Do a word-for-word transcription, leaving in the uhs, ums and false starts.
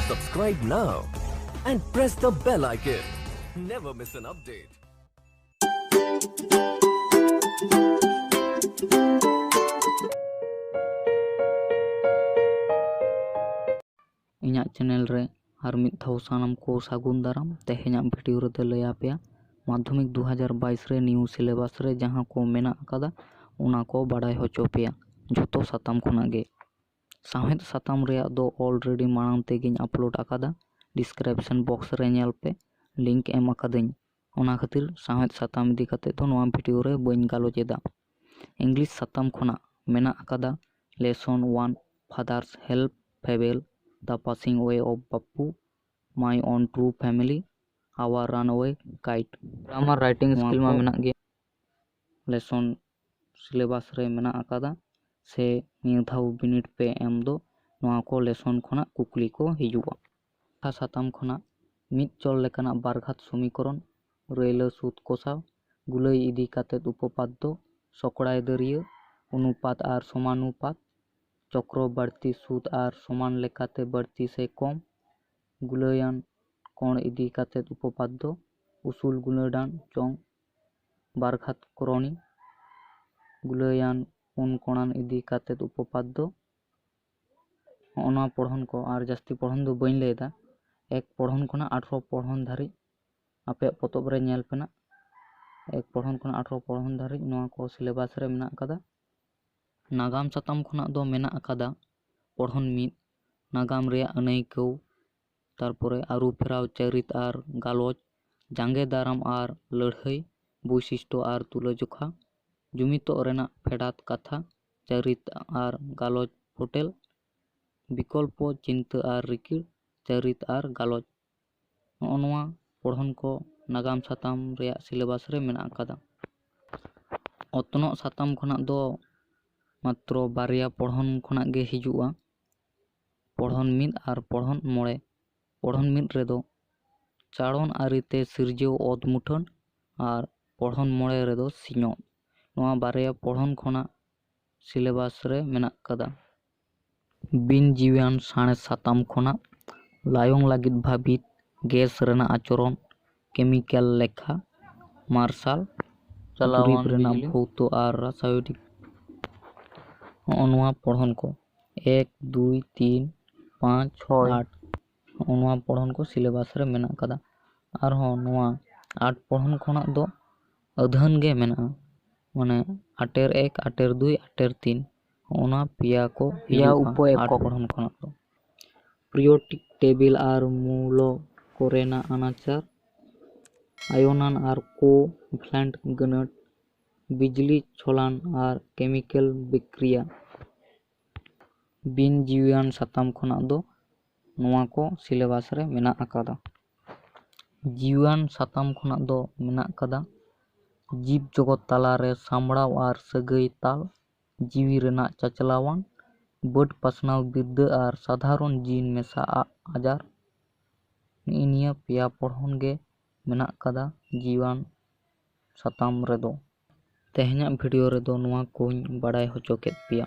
Subscribe now and press the bell icon. Never miss an update. ᱤᱧᱟᱹᱜ channel ᱨᱮ ᱟᱨ ᱢᱤᱫ ᱫᱷᱟᱣ ᱥᱟᱱᱟᱢ ᱠᱚ ᱥᱟᱹᱜᱩᱱ ᱫᱟᱨᱟᱢ᱾ ᱛᱮᱦᱮᱧᱟᱜ ᱵᱷᱤᱰᱤᱭᱳ ᱨᱮᱫᱚ ᱞᱟᱹᱭ ᱟᱯᱮᱭᱟ ᱢᱟᱫᱽᱫᱷᱚᱢᱤᱠ ᱫᱩ ᱦᱟᱡᱟᱨ ᱵᱟᱭᱤᱥ ᱨᱮ ᱱᱤᱭᱩ ᱥᱤᱞᱮᱵᱟᱥ ᱨᱮ ᱡᱟᱦᱟᱸ ᱠᱚ ᱢᱮᱱᱟᱜ ᱟᱠᱟᱫᱟ, ᱚᱱᱟ ᱠᱚ ᱵᱟᱰᱟᱭ ᱦᱚᱪᱚ ᱯᱮᱭᱟ ᱡᱷᱚᱛᱚ ᱥᱟᱛᱟᱢ ᱠᱷᱚᱱᱟᱜ ᱜᱮ᱾ ᱥᱟᱶᱦᱮᱫ ᱥᱟᱛᱟᱢ ᱨᱮᱭᱟᱜ ᱫᱚ ᱚᱞᱨᱮᱰᱤ ᱢᱟᱲᱟᱝ ᱛᱮᱜᱮᱧ ᱟᱯᱞᱳᱰ ᱟᱠᱟᱫᱟ, ᱰᱤᱥᱠᱨᱤᱯᱥᱚᱱ ᱵᱚᱠᱥ ᱨᱮ ᱧᱮᱞ ᱯᱮ, ᱞᱤᱝᱠ ᱮᱢ ᱟᱠᱟᱫᱟᱹᱧ᱾ ᱚᱱᱟ ᱠᱷᱟᱹᱛᱤᱨ ᱥᱟᱶᱦᱮᱫ ᱥᱟᱛᱟᱢ ᱤᱫᱤ ᱠᱟᱛᱮ ᱫᱚ ᱱᱚᱣᱟ ᱵᱷᱤᱰᱤᱭᱳ ᱨᱮ ᱵᱟᱹᱧ ᱜᱟᱞᱚᱪ ᱮᱫᱟ᱾ ᱤᱝᱞᱤᱥ ᱥᱟᱛᱟᱢ ᱠᱷᱚᱱᱟᱜ ᱢᱮᱱᱟᱜ ᱟᱠᱟᱫᱟ lesson one, Father's Help, Fable, The Passing Away of Pappu, My Own True Family, Our Runaway Kite᱾ Grammar, writing ᱱᱚᱣᱟ ᱥᱠᱤᱞ ᱢᱟ ᱠᱚ ᱢᱮᱱᱟᱜ ᱜᱮ᱾ ᱞᱮᱥᱚᱱ ᱥᱤᱞᱮᱵᱟᱥ ᱨᱮ ᱢᱮᱱᱟᱜ ᱟᱠᱟᱫᱟ, ᱥᱮ ᱱᱤᱭᱟᱹ ᱫᱷᱟᱣ ᱵᱤᱱᱤᱰ ᱯᱮ ᱮᱢ ᱫᱚ ᱱᱚᱣᱟ ᱠᱚ ᱞᱮᱥᱚᱱ ᱠᱷᱚᱱᱟᱜ ᱠᱩᱠᱞᱤ ᱠᱚ ᱦᱤᱡᱩᱜᱼᱟ᱾ ᱠᱟᱛᱷᱟ ᱥᱟᱛᱟᱢ ᱠᱷᱚᱱᱟᱜ ᱢᱤᱫ ᱪᱚᱞ ᱞᱮᱠᱟᱱᱟᱜ ᱵᱟᱨᱜᱷᱟᱛ ᱥᱚᱢᱤᱠᱚᱨᱚᱱ, ᱨᱟᱹᱭᱞᱟᱹ ᱥᱩᱫ ᱠᱚᱥᱟᱣ, ᱜᱩᱞᱟᱹᱭ ᱤᱫᱤ ᱠᱟᱛᱮᱫ ᱩᱯᱚᱯᱟᱫᱽᱫᱚ, ᱥᱚᱠᱲᱟᱭ ᱫᱟᱹᱨᱭᱟᱹ, ᱚᱱᱩᱯᱟᱛ ᱟᱨ ᱥᱚᱢᱟᱱᱩᱯᱟᱛ, ᱪᱚᱠᱨᱚ ᱵᱟᱹᱲᱛᱤ ᱥᱩᱫ ᱟᱨ ᱥᱚᱢᱟᱱ ᱞᱮᱠᱟᱛᱮ ᱵᱟᱹᱲᱛᱤ ᱥᱮ ᱠᱚᱢ, ᱜᱩᱞᱟᱹᱭᱟᱱ ᱠᱚᱬ ᱤᱫᱤ ᱠᱟᱛᱮᱫ ᱩᱯᱚᱯᱟᱫᱽᱫᱚ, ᱩᱥᱩᱞ ᱜᱩᱞᱟᱹᱰᱟᱱ ᱪᱚᱝ, ᱵᱟᱨᱜᱷᱟᱛ ᱠᱚᱨᱚᱱᱤ, ᱜᱩᱞᱟᱹᱭᱟᱱ ᱯᱩᱱ ᱠᱚᱬᱟᱱ ᱤᱫᱤ ᱠᱟᱛᱮᱫ ᱩᱯᱚᱯᱟᱫᱽᱫᱚ᱾ ᱦᱚᱸᱜᱼᱚ ᱱᱚᱣᱟ ᱯᱚᱲᱦᱚᱱ ᱠᱚ, ᱟᱨ ᱡᱟᱹᱥᱛᱤ ᱯᱚᱲᱦᱚᱱ ᱫᱚ ᱵᱟᱹᱧ ᱞᱟᱹᱭᱫᱟ, ᱮᱠ ᱯᱚᱲᱦᱚᱱ ᱠᱷᱚᱱᱟᱜ ᱟᱴᱷᱨᱚ ᱯᱚᱲᱦᱚᱱ ᱫᱷᱟᱹᱨᱤᱡ ᱟᱯᱮᱭᱟᱜ ᱯᱚᱛᱚᱵ ᱨᱮ ᱧᱮᱞ ᱯᱮ ᱱᱟᱜ᱾ ᱮᱠ ᱯᱚᱲᱦᱚᱱ ᱠᱷᱚᱱᱟᱜ ᱟᱴᱷᱨᱚ ᱯᱚᱲᱦᱚᱱ ᱫᱷᱟᱹᱨᱤᱡ ᱱᱚᱣᱟ ᱠᱚ ᱥᱤᱞᱮᱵᱟᱥ ᱨᱮ ᱢᱮᱱᱟᱜ ᱟᱠᱟᱫᱟ᱾ ᱱᱟᱜᱟᱢ ᱥᱟᱛᱟᱢ ᱠᱷᱚᱱᱟᱜ ᱫᱚ ᱢᱮᱱᱟᱜ ᱟᱠᱟᱫᱟ ᱯᱚᱲᱦᱚᱱ ᱢᱤᱫ, ᱱᱟᱜᱟᱢ ᱨᱮᱭᱟᱜ ᱟᱹᱱᱟᱹᱭᱠᱟᱹᱣ, ᱛᱟᱨᱯᱚᱨᱮ ᱟᱹᱨᱩ ᱯᱷᱮᱨᱟᱣ ᱪᱟᱹᱨᱤᱛ ᱟᱨ ᱜᱟᱞᱚᱪ, ᱡᱟᱸᱜᱮ ᱫᱟᱨᱟᱢ ᱟᱨ ᱞᱟᱹᱲᱦᱟᱹᱭ, ᱵᱳᱭᱥᱤᱥᱴᱚ ᱟᱨ ᱛᱩᱞᱟᱹᱡᱚᱠᱷᱟ, ᱡᱩᱢᱤᱫᱚᱜ ᱨᱮᱱᱟᱜ ᱯᱷᱮᱰᱟᱛ ᱠᱟᱛᱷᱟ, ᱪᱟᱹᱨᱤᱛ ᱟᱨ ᱜᱟᱞᱚᱪ ᱯᱷᱚᱴᱮᱞ, ᱵᱤᱠᱚᱞᱯᱚ ᱪᱤᱱᱛᱟᱹ ᱟᱨ ᱨᱤᱠᱤᱲ, ᱪᱟᱹᱨᱤᱛ ᱟᱨ ᱜᱟᱞᱚᱪ᱾ ᱱᱚᱜᱼᱚ ᱱᱚᱣᱟ ᱯᱚᱲᱦᱚᱱ ᱠᱚ ᱱᱟᱜᱟᱢ ᱥᱟᱛᱟᱢ ᱨᱮᱭᱟᱜ ᱥᱤᱞᱮᱵᱟᱥ ᱨᱮ ᱢᱮᱱᱟᱜ ᱟᱠᱟᱫᱟ᱾ ᱚᱛᱱᱚᱜ ᱥᱟᱛᱟᱢ ᱠᱷᱚᱱᱟᱜ ᱫᱚ ᱢᱟᱛᱨᱚ ᱵᱟᱨᱭᱟ ᱯᱚᱲᱦᱚᱱ ᱠᱷᱚᱱᱟᱜ ᱜᱮ ᱦᱤᱡᱩᱜᱼᱟ, ᱯᱚᱲᱦᱚᱱ ᱢᱤᱫ ᱟᱨ ᱯᱚᱲᱦᱚᱱ ᱢᱚᱬᱮ᱾ ᱯᱚᱲᱦᱚᱱ ᱢᱤᱫ ᱨᱮᱫᱚ ᱪᱟᱲᱚᱱ ᱟᱹᱨᱤᱛᱮ ᱥᱤᱨᱡᱟᱹᱣ ᱚᱛ ᱢᱩᱴᱷᱟᱹᱱ ᱟᱨ ᱯᱚᱲᱦᱚᱱ ᱢᱚᱬᱮ ᱨᱮᱫᱚ ᱥᱤᱧᱚᱛ᱾ ᱱᱚᱣᱟ ᱵᱟᱨᱭᱟ ᱯᱚᱲᱦᱚᱱ ᱠᱷᱚᱱᱟᱜ ᱥᱤᱞᱮᱵᱟᱥ ᱨᱮ ᱢᱮᱱᱟᱜ ᱟᱠᱟᱫᱟ᱾ ᱵᱤᱱ ᱡᱤᱣᱤᱭᱟᱱ ᱥᱟᱬᱮᱥ ᱥᱟᱛᱟᱢ ᱠᱷᱚᱱᱟᱜ ᱞᱟᱭᱚᱝ ᱞᱟᱹᱜᱤᱫ ᱵᱷᱟᱹᱵᱤᱛ, ᱜᱮᱥ ᱨᱮᱱᱟᱜ ᱟᱪᱚᱨᱚᱱ, ᱠᱮᱢᱤᱠᱮᱞ ᱞᱮᱠᱷᱟ, ᱢᱟᱨᱥᱟᱞ, ᱪᱟᱞᱟᱣᱟᱱ ᱫᱩᱨᱤᱵ ᱨᱮᱱᱟᱜ ᱵᱤᱡᱽᱞᱤ᱾ ᱵᱷᱳᱣᱛᱚ ᱟᱨ ᱨᱟᱥᱟᱭᱚᱱᱤᱠ᱾ ᱦᱚᱸᱜᱼᱚ ᱱᱚᱣᱟ ᱯᱚᱲᱦᱚᱱ ᱠᱚ ᱮᱠ, ᱫᱩᱭ, ᱛᱤᱱ, ᱯᱟᱸᱪ, ᱦᱳᱭ᱾ ᱟᱴ, ᱦᱚᱸᱜᱼᱚ ᱱᱚᱣᱟ ᱯᱚᱲᱦᱚᱱ ᱠᱚ ᱥᱤᱞᱮᱵᱟᱥ ᱨᱮ ᱢᱮᱱᱟᱜ ᱠᱟᱫᱟ᱾ ᱟᱨᱦᱚᱸ ᱱᱚᱣᱟ ᱟᱴ ᱯᱚᱲᱦᱚᱱ ᱠᱷᱚᱱᱟᱜ ᱫᱚ ᱟᱹᱫᱷᱟᱹᱱ ᱜᱮ ᱢᱮᱱᱟᱜᱼᱟ, ᱢᱟᱱᱮ ᱟᱴᱮᱨ ᱮᱠ, ᱟᱴᱮᱨ ᱫᱩᱭ, ᱟᱴᱮᱨ ᱛᱤᱱ, ᱦᱚᱸᱜᱼᱚ ᱱᱚᱣᱟ ᱯᱮᱭᱟ ᱠᱚ ᱯᱮᱭᱟ ᱦᱤᱡᱩᱜᱼᱟ ᱩᱯᱚ ᱟᱴ ᱮᱠᱚᱠ᱾ ᱯᱚᱲᱦᱚᱱ ᱠᱷᱚᱱᱟᱜ ᱫᱚ᱾ periodic table ᱟᱨ ᱢᱩᱞᱚ ᱠᱚᱨᱮᱱᱟᱜ ᱟᱱᱟᱪᱟᱨ, ᱟᱭᱚᱱᱟᱱ ᱟᱨ ᱠᱳ ᱵᱷᱮᱞᱮᱱᱴ ᱜᱟᱹᱱᱟᱹᱴ, ᱵᱤᱡᱽᱞᱤ ᱪᱷᱚᱞᱟᱱ ᱟᱨ ᱠᱮᱢᱤᱠᱮᱞ ᱵᱤᱠᱨᱤᱭᱟ᱾ ᱵᱤᱱ ᱡᱤᱣᱤᱭᱟᱱ ᱥᱟᱛᱟᱢ ᱠᱷᱚᱱᱟᱜ ᱫᱚ ᱱᱚᱣᱟ ᱠᱚ ᱥᱤᱞᱮᱵᱟᱥ ᱨᱮ ᱢᱮᱱᱟᱜ ᱟᱠᱟᱫᱟ᱾ ᱡᱤᱣᱤᱭᱟᱱ ᱥᱟᱛᱟᱢ ᱠᱷᱚᱱᱟᱜ ᱫᱚ ᱢᱮᱱᱟᱜ ᱟᱠᱟᱫᱟ ᱡᱤᱵᱽ ᱡᱚᱜᱚᱛ ᱛᱟᱞᱟᱨᱮ ᱥᱟᱢᱵᱽᱲᱟᱣ ᱟᱨ ᱥᱟᱹᱜᱟᱹᱭ ᱛᱟᱞ, ᱡᱤᱣᱤ ᱨᱮᱱᱟᱜ ᱪᱟᱪᱞᱟᱣᱟᱱ, ᱵᱟᱹᱰ ᱯᱟᱥᱱᱟᱣ ᱵᱤᱨᱫᱟᱹ ᱟᱨ ᱥᱟᱫᱷᱟᱨᱚᱱ ᱡᱤᱱ ᱢᱮᱥᱟ ᱟᱜ ᱟᱡᱟᱨ᱾ ᱱᱤᱭᱟᱹ ᱯᱮᱭᱟ ᱯᱚᱲᱦᱚᱱ ᱜᱮ ᱢᱮᱱᱟᱜ ᱟᱠᱟᱫᱟ ᱡᱤᱣᱤᱭᱟᱱ ᱥᱟᱛᱟᱢ ᱨᱮᱫᱚ᱾ ᱛᱮᱦᱮᱧᱟᱜ video ᱨᱮᱫᱚ ᱱᱚᱣᱟ ᱠᱚᱧ ᱵᱟᱲᱟᱭ ᱦᱚᱪᱚ ᱠᱮᱫ ᱯᱮᱭᱟ᱾